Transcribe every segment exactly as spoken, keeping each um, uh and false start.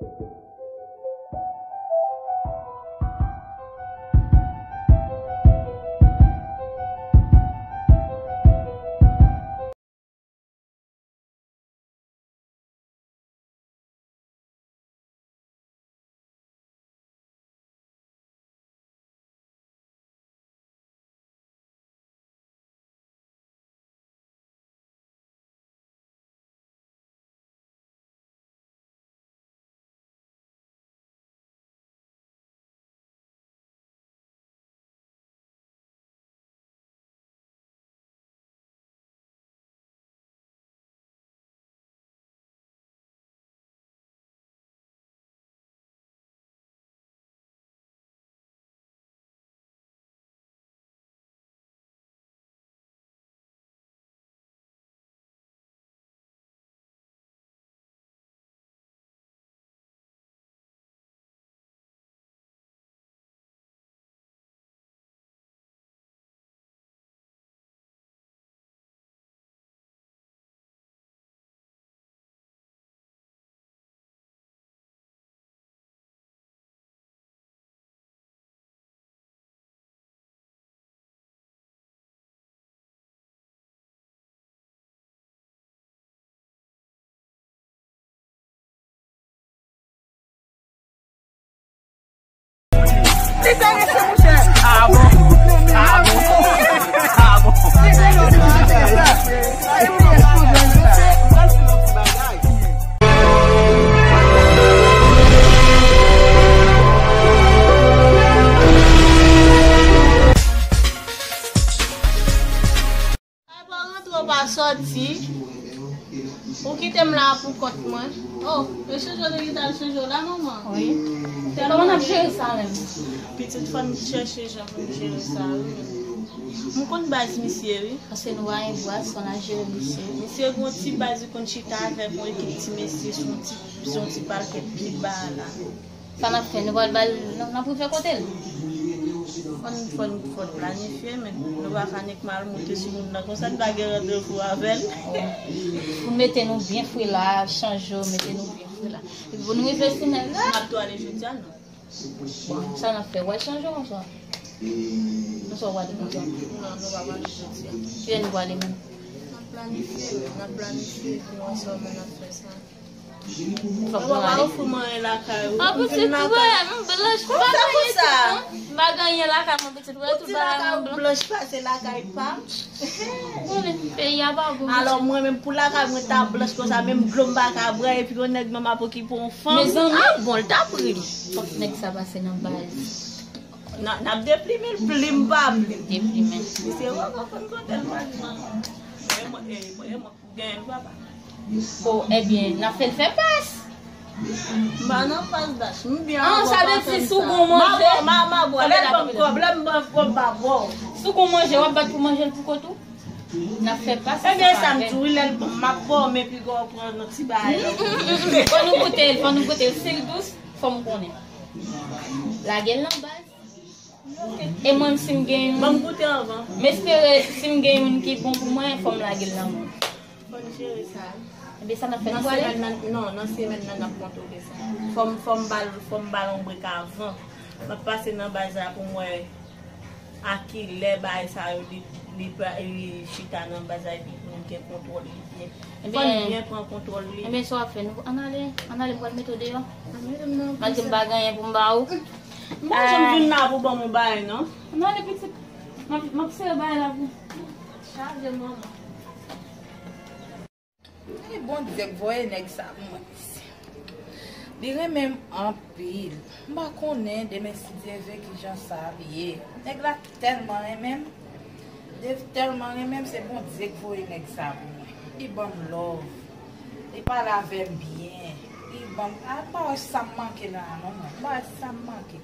Li fè rete, monchè. Ah bon? Ah bon? Ah bon? Ay, pa rantre, w pa sòti. Ou kite m la pou kont mwen. Oh, e chanje w te gentan al chanje w la, manman? Wi. Kòman n ap jere sa menm? Pitit, fò n chèche jan pou n jere sa, wi. M konn baz misye, wi. Paske nou pa gen bwaz, fò n al jere misye. Misye gen yon ti baz, li konn chita avèk yon ekip ti mesye sou yon ti, sou yon ti palkèt pi ba la. Sa n ap fè? Nou pral ba l, n ap, n ap rive kote l? Fò n, fò n, fò n planifye, men nou pa ka nik mal moute sou moun nan konsa, n pa gen randevou avè l. Pou n mete nou byen fre la, chanje w, mete nou byen fre la. Epi pou nou rive sou nèg la. N ap tou ale jodi a, non? Bon, sa n ap fè? W al chanje w konsa? Konsa w prale konsa? Non, nou pa prale jodi a. Kilè nou prale menm? N ap planifye, n ap planifye pou n wè sa, n ap fè sa. Fòk nou ale. Ou pa ofri m anyen lakay ou. Ah, pitit, ou wè, m blanch, m pa gen anyen tou, non. M pa gen anyen lakay mwen, pitit, ou wè, tout bagay mwen blanch. Blanch pase lakay pa m. Konnen peyi a pa bon, pitit. Alò, mwen menm pou lakay mwen ta blanch konsa, menm dlo m pa ka bwè, epi yon nèg menm ap okipe yon fanm. Mezanmi. Ah, bon, l t ap ri m. Fòk nèg sa pase nan baz. N a, n ap deplimen l, plim pa m li. Deplimen. Misye wè, w konn kote l pase. Mwen, mwen, eh, mwen, mwen. Gen papa. Oh, ebyen, n ap fè l fè pas. M pa nan pas, Dash. M byen. Ah, sa vle di si w gon manje. M a bò, m a, m a bò. Lè l ban m kòb, lè m ban m kòb, m a bò. Si w gon manje, w ap bat pou manje l pou kont ou? N ap fè pas. Ebyen, sa m di w, wi, lè l ban m, m ap bò, men piga w pran nan ti bagay la. Fò nou goute l, fò nou goute l. Si l dous, fò m konnen. Lage l nan baz. E mwen, si m gen youn, ban m goute anvan. M espere, si m gen youn ki bon pou mwen, fò m lage l nan men w. Fò n jere sa. Ebyen, sa n ap fè, nou prale? Nan semèn nan, non, nan semèn nan, n ap kontwole sa. Fò m, fò m ba l, fò m ba l yon brek avan. M ap pase nan baz la pou m wè a kilè bagay sa yo, li, li, li chita nan baz la, epi pou nou gen kontwòl li byen. Fò n byen pran kontwòl li. Ebyen, sa w ap fè, nou, ann ale, ann ale, m pral mete w deyò. Ann mete m nan. Malgre m pa gen anyen pou m ba ou. M pa janm vin la pou ban m yon bagay, non. Ann ale, pitit. M ap, m ap sere bagay la pou ou. Chaje, manman. E Bondye k voye nèg sa pou mwen, mesye. Li renmen m anpil. M pa konnen demen, si Dye vle, kijan sa ap ye. Nèg la tèlman renmen m. Dev tèlman renmen m, se Bondye k voye nèg sa pou mwen. Li ban m love. Li pale avè m byen. Li ban m, a, m pa wè sa m manke la, non, mwen. M pa wè sa m manke.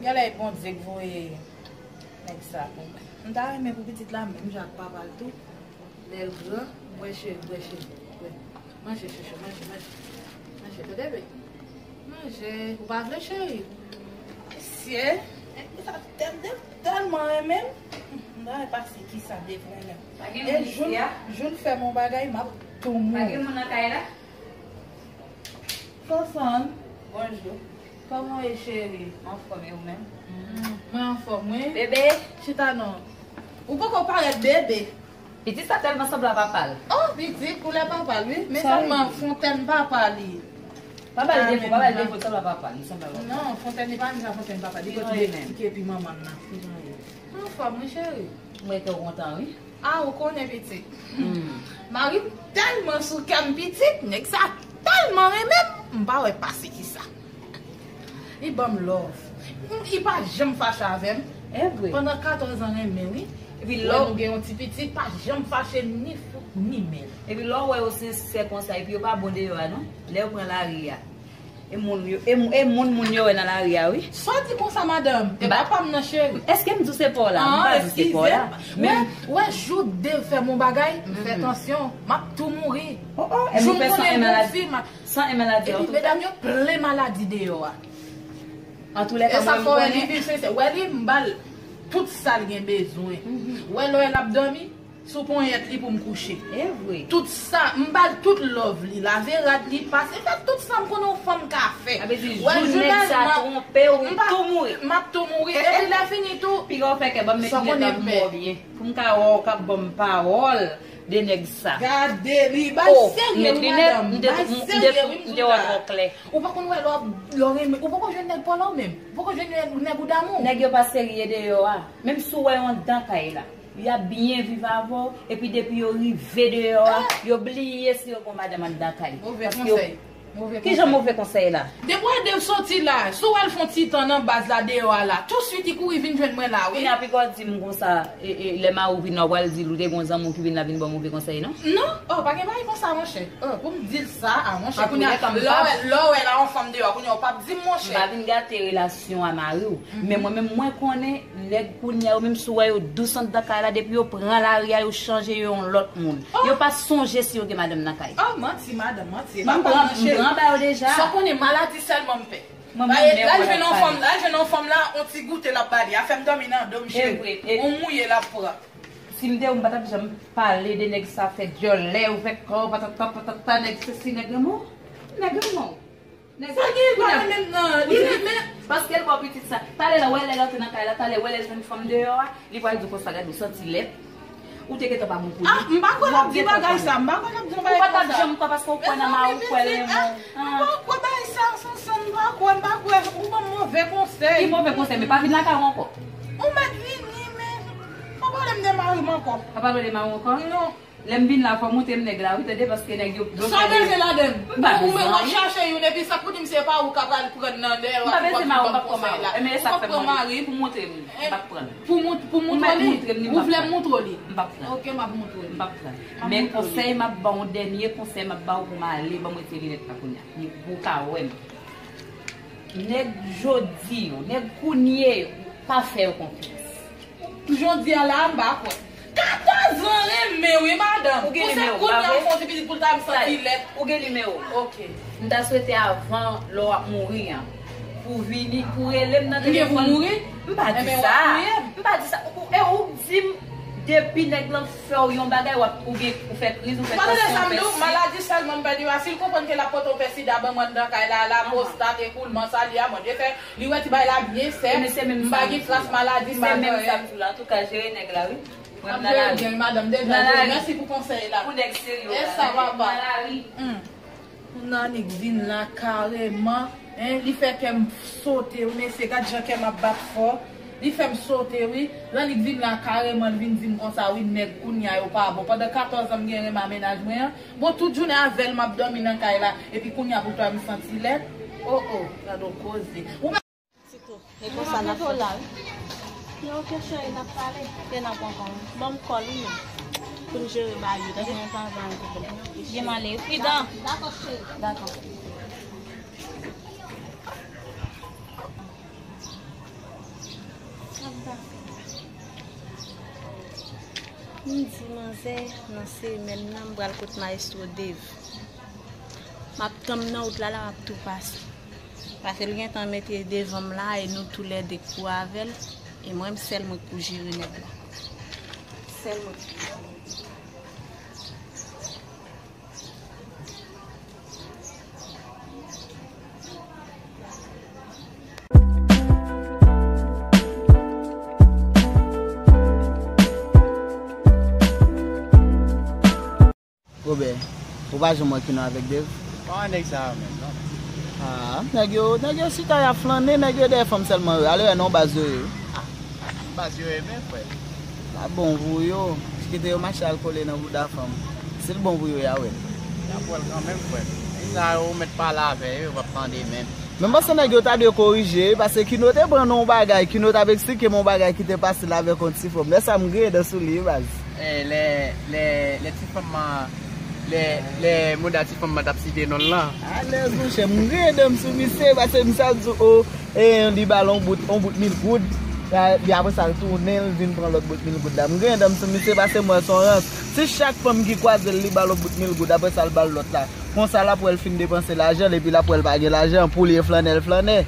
Genlè e Bondye k voye nèg sa pou mwen. M ta renmen pou pitit la menm jan ak papa l tou. Lè l gran, bwè cheri, bwè cheri, bwè. Manje, chouchou, manje, manje. Manje, tande, bebe. Manje, ou pa vle, cheri? Mesye, nèg sa tèl-, tèlman renmen m. M ta wè pase kisa dev renmen m. Pa gen moun isi a? E jou l fè m yon bagay, m ap tou mouri. Pa gen moun nan kay la? Sonson. Bonjou. Kòman w ye, cheri? M anfòm, e ou menm? Mm, mwen anfòm, wi. Bebe! Chita non. Ou poko parèt, bebe. Pitit sa tèlman sanble a papa l. Oh, pitit koulè papa l, wi. Men sèlman fontèn papa li. Pa ba l defo, pa ba l defo, l sanble a papa l, li sanble a papa l. Non, fontèn li pa menm jan fontèn papa l. Li gen ti kepi manman l nan. Kijan w ye? M anfòm, wi, cheri. M wè ke w kontan, wi. A, ou konnen pitit. Mari m tèlman sou kè m pitit, nèg sa tèlman renmen m, m pa wè pase ki sa. Li ban m love. Li pa janm fache avè m. E vre. Pandan katòz an renmen, wi. Epi lè nou gen yon ti pitit, pa janm fache ni fout ni mèl. Epi lè w wè yo sensè konsa, epi yo pa bon deyò a, non. Lè yo pran lari a. E moun yo, e, e moun, moun yo wè nan lari a, wi. Sa w di konsa, madanm? E papa m nan, cheri. Èske m di w se pa w la? M pa di w se pa w la. Men wè, jou Dev fè m yon bagay, m fè tansyon, m ap tou mouri. Oh, oh, e nou fè san en maladi. San en maladi. Epi medam yo plen maladi deyò a. Antoulèka, mwen, m konnen. Wè li, m ba l tout sa l gen bezwen. Wè lè l ap dòmi, sou ponyèt li pou m kouche. E vre. Tout sa, m ba l tout love li, lave rad li, pase, fè tout sa m konnen yon fanm ka fè. Sa vle di, jou nèg sa twonpe w, ou tou mouri. M ap tou mouri. Epi lè fini tou, piga w fè kè, ban m met linèt la pou m wè w byen. Pou m ka wè w k ap ban m pawòl de nèg sa. Gade li, bay serye wi, madanm. Bay serye wi, m di w sa. Ou pa konn wè lè w ap, lè w renmen, ou poko jwenn nèg pa w la w menm. Ou poko jwenn nèg ou damou. Nèg yo pa serye deyò a. Menm si w wè yon dan kay la, y ap byen viv avè w, epi depi yo rive deyò a, yo bliye si yo gon madanm anndan kay. Move konsèy. Move konsèy. Kijan move konsèy la? Depi w wè Dev soti la, si w wè l fè yon ti tan nan baz la deyò a la, touswit li kouri vin jwenn mwen la, wi. Kounye a, piga w di m konsa, e, e, lè mari w vin la, w pral di l ou te gon zanmi w ki vin la vin ba w move konsèy, non? Non, oh, pa gen bagay konsa, monchè. Oh, pou m di l sa, ah, monchè, kounye a, lè w wè, lè w wè la yon fanm deyò, kounye a, ou p ap di m, monchè. M pa vin gate relasyon a mari w, men mwen menm, mwen konnen nèg kounye a yo, menm si w wè yo dous anndan kay la, depi yo pran lari a, yo chanje, yo yon lòt moun. Yo pa sonje si yo gen madanm nan kay. Oh, manti, madanm, manti. M pran, m pran ba yo deja. Sa w konnen, maladi sèlman m pè. Mwen, mwen, mwen, l al jwenn yon fanm, l al jwenn yon fanm la, yon ti goute l ap ba li. Afè m dòmi nan dòm, cheri. Yon mouye l ap pran. Si m te ou, m pa t ap janm pale de nèg sa fè dyòlè, ouvè kò, patata, patata, nèg sesi, nèg lanmò. Nèg lanmò. Sa gen pa renmen m nan, li renmen. Paske l ba w pitit sa. Talè la, wè lè l antre nan kay la, talè, wè lè l jwenn fanm deyò a, li pral di w konsa, gade, ou santi lèt. Ou te gentan pa bon pou li. Ah, m pa kwè l ap di bagay sa, m pa kwè l ap di yon bagay konsa. Ou pa t ap janm kwè paske ou kwè nan mari w, ou kwè l renmen w. M pa kwè bagay sa, Sonson, m pa kwè, m pa kwè. Ou ban m move konsèy. Ki move konsèy? Men pa vin lakay ou ankò. Ou mèt vini, men pa pale m de mari m ankò. Pa pale w de mari w ankò? Non. Lè m vin la, fò w montre m nèg la, wi, tande, paske nèg yo bloke. Sa w bezwen ladan l? M pa bezwen anyen. Ou menm w ap chache youn, epi sa k pou di m se pa ou k ap al pran nan dèyè w ap pran konsèy la. Ou p ap pran mari pou montre m, m p ap pran l. Pou mont-, pou montre li? Ou vle m montre li? M p ap pran l. Ok, m ap montre li. M p ap pran l. Men konsèy m ap ba w, dènye konsèy m ap ba w pou m ale, ban m retire linèt la kounye a. Pou w ka wè m. Nèg jodi yo, nèg kounye yo, pa fè yo konfyans. Jodi a la, m pa kwè. Katòz an renmen wi, madanm. Ou gen nimewo m, pa vre? Pou se kounye a ou fè yon ti pitit pou l ta vin santi lèt. Ou gen nimewo m. Ok. M ta swete avan lè w ap mouri an, pou w vini, pou w rele m nan telefòn. M gen pou mouri? M pa di sa. M pa di sa. Ou, e ou di m, depi nèg lan fè w yon bagay, w ap, ou gen, ou fè kriz, ou fè tansyon, ou fè si. Maladi sèlman m pè de a. Si l konprann ke l ap pote yon pè sida ban mwen anndan kay la, la pwostat, ekoulman, sa li a, Bondye fè li wè ti bagay la byen sèk, m pa gen tras maladi, m pa gen anyen. Antouka, jere nèg la, wi. Mwen nan lari. Mèsi pou konsèy la. Pou nèg serye la. Nan lari. Pou nan nèg vin la kareman, en, li fè kè m sote, wi, mesye, gad jan kè m ap bat fò. Li fè m sote, wi. Lannik vin la kareman, l vin di m konsa, wi, nèg kounye a yo pa bon. Pandan katòz an m gen renmen a mennaj mwen an. Bon, tout jounen avè l m ap dòmi nan kay la. Epi kounye a pou twa m santi lèd. O, o, gad on koze. Ou pa... Sitou, e konsa n ap fè. Non, ok, cheri, n ap pale. Ke n ap ankò. Ban m kòl, wi, men. Pou n jere bagay yo, tande? Gen m ale, wi. Pridan. Dakò, cheri. Dakò. M di manzè, nan semèn nan, m pral kot Maestro Dave. M ap tann nan wout la, la, m ap tou pase. Paske l gentan mete devan m la, e nou toulède kou avè l, e mwen, m sèl mwen k pou jere nèg la. Sèl mwen k pou jere. Ou pa janm wè Kino avèk Dave? Pa wè nèg sa yo menm, non. Ah, nèg yo, nèg yo chita y ap flannen, nèg yo dèyè fanm sèlman yo. Ale wè non baz yo ye. Ah, baz yo ye men, frè. La bon pou yo. Kite yo mache al kole nan bouda fanm. Si l bon pou yo, y a wè l. Y ap wè l kanmenm, frè. Nèg sa yo, ou mèt pale avè yo, yo p ap tande menm. Men m panse nèg yo ta dwe korije, paske Kino te pran nan yon bagay, Kino t ap eksplike m yon bagay ki te pase l avèk yon ti fanm. Lè sa m griyen dan sou li, wi, baz. Eh, lè, lè, lè ti fanm nan, lè, lè mouda ti fanm nan t ap site non l lan. Alèz, monchè, m griyen dan m sou misye, paske misye ap di, o, e, li ba l yon bout, yon bout mil goud. Epi apre sa, l tounen, l vin pran lòt bout mil goud la. M griyen dan m sou misye, paske m wè s on rans. Si chak fanm ki kwaze l, li ba l yon bout mil goud, apre sa, l ba l lòt la. Konsa l ap wè l fin depanse lajan l, epi l ap wè l pa gen lajan, pou l ye flannè l flannè.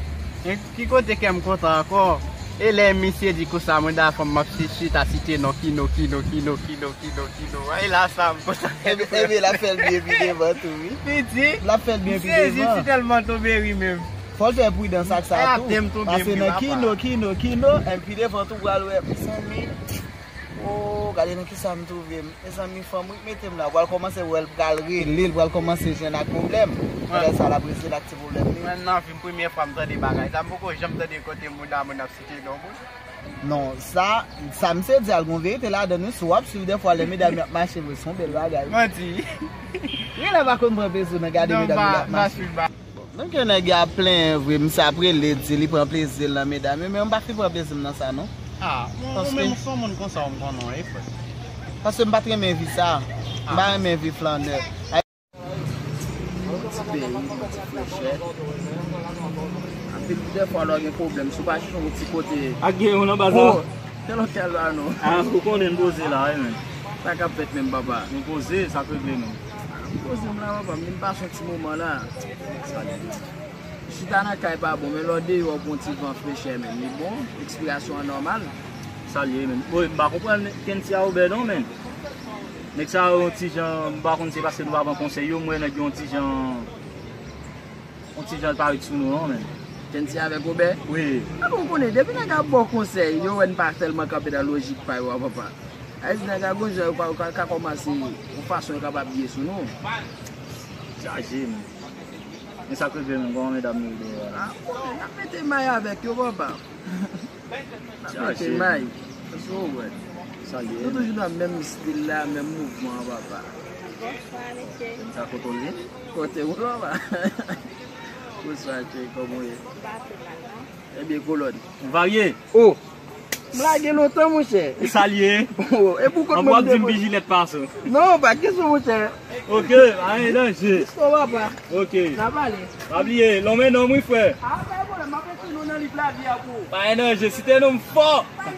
E ki kote kè m kontan ankò? E lè misye di konsa, mwen da fanm m ap si- chita site non Kino, Kino, Kino, Kino, Kino, Kino. E la sa m kontan. Epi, epi l ap fè l byen pi devan tou, wi. Li di, l ap fè l byen pi devan. M sezi, m si tèlman tonbe ri menm. Fò l fè pridans ak sa tou. Paske nan Kino, Kino, Kino, epi devan tou pral wè, mezanmi. Oh, gade nan kisa m twouve m. Mezanmi, fanm wi k mete m la. Ou pral kòmanse wè l pral rele, l pral kòmanse jwenn ak pwoblèm. Lè sa l ap rele ak ti pwoblèm li. Mwen nan vi m, premyè fwa m tande bagay sa. M poko janm tande kote moun a moun ap site non moun. Non, sa, sa misye di a l gon verite ladan l wi. Si w ap swiv dèfwa lè medam yo ap mache vre, s on bèl bagay. Manti. Rele pa konn pran plezi nan gade medam yo ap mache. Donk nèg yo ap plenyen vre, misye ap rele di li pran plezi l nan medam yo, men m pa fin pran plezi m nan sa non. Ah, mwen menm s on moun konsa w m konnen w ye, frè. Paske m pa t renmen vi sa. M pa renmen vi flannè. Yon ti peyi, yon ti frechè. Anpil dèfwa lè w gen pwoblèm, si w pa chèche yon ti kote. Ak gen yon nan baz la. Oh, kèl lòt kèl la non. Ah, ou konnen n poze la, wi, men. Sa k ap fèt menm, papa? Nou poze, sa k regle nou? Ah, m poze m la, papa, m vin pase yon ti moman la. Sa li ye. Chita nan kay pa bon, men lè w deyò, w pran ti van frechè menm, li bon, respirasyon an nòmal. Sa li ye menm. Bon, m pa konprann Kenty a Obè non, men. Nèg sa yo yon ti jan, m pa konn se paske nou pa pran konsèy yo, m wè nèg yo yon ti jan, yon ti jan parèt sou nou non, men. Kenty avèk Obè? Wi. A bon, konnen, depi nèg ap ba w konsèy, yo wè n pa tèlman kanpe nan lojik pa yo a, papa. Ayiti nèg a gon jan yo ka, ka, ka kòmanse yon fason yo kapab ye sou nou. Chaje, men. Men sa k rive menm, kòman medam yo ye deyò a? Ah, bon, n ap mete may avèk yo, papa. N ap mete may. Èske w wè? Sa l ye? Nou toujou nan menm estil la, menm mouvman an, papa. Bonswa, mesye. Sa kote w ye? Kote w, papa? Bonswa, cheri, kòman w ye? M pa pi mal, non. Ebyen, kolòn. Ou varye? Oh! M lage lontan, monchè. E sa l ye? Oh, e pou kont mwen m depoze. Ann w ap di m pi jilèt pase w. Non, pa kesyon, monchè. Ok, pa gen danje. Jis kon papa. Ok. N a pale. Pa bliye, lonmen nonm wi, frè. Ah, pa gen pwoblèm, m ap ekri non nan liv lavi a pou ou. Pa gen danje, site non m fò. Pa